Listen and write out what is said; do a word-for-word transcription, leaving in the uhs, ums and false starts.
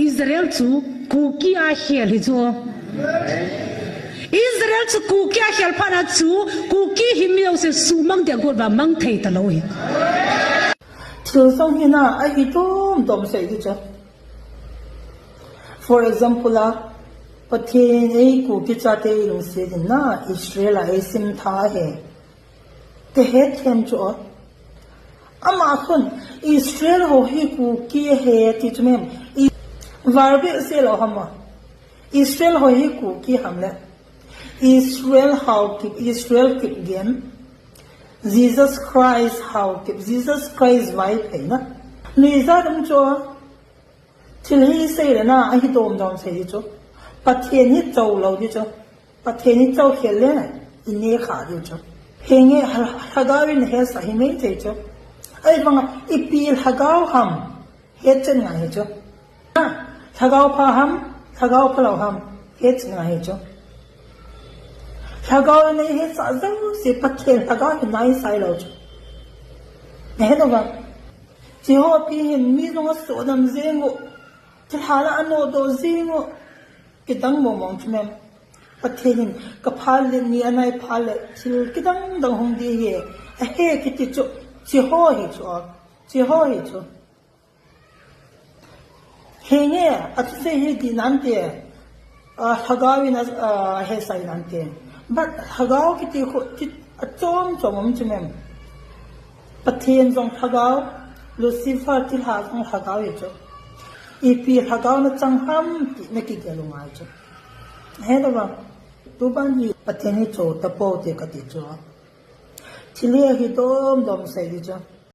Israel chu Kuki a khel hi chu. Israel chu Kuki a khel phat a chu, Kuki hi mi jouse sumang dia got va mang thei ta lou hi. Thil jong hi na, ahi dom dom sei di chu. For example a, Pathen in ei Kuki chate lungset in na, Israel a ei sim tha ahi. Ti het them chu a. Ama khun, Israel ho hi Kuki ahi ti chu mem. I, var behseh lou ham a. Israel ho hi Kuki ham le. Israel Haokip, Israel Kipgen. Jesus Christ Haokip, Jesus Christ Vaiphei na. Nuijat um chu a. Thil hi sei le na, ahi dom dom sei di chu. Pathen hi chou lou di chu. Pathen hi chou khel le, i neh kha di chu. Henge, lha-, lhagao in hetsah hi mei thei chu. Ahivanga, ipi lhagao ham, hetchen ngai hi chu. Ha, lhagao pha ham, lhagao phalou ham, hetchen ngai hi chu. Lhagao in ei hetsah jouse, Pathen lhagao hi nai sai lou chu. Na het uva. Jehovah hin mi jong asodam jeng u, thilha la anodoh jeng u, kidang mong mong chu mem. Pathen hin ka phat le ni anai phat le thil kidang dang hung di hi, ahi kiti chu, Jehovah hi chu a, Jehovah hi chu. Henge, athusei hi di nante, a, lhagao in a, a, hetsah nante. But lhagao kiti khu, ti, achom chom um chu mem. Pathen jong lhagao, Lucifer thilha jong lhagao hi chu. Ipi lhagao na chang ham ti na kigel u ngai chu. He lo va, tu ban hi Pathen hi chou tapou te kati chu. Thil hi ahi dom dom sei di chu.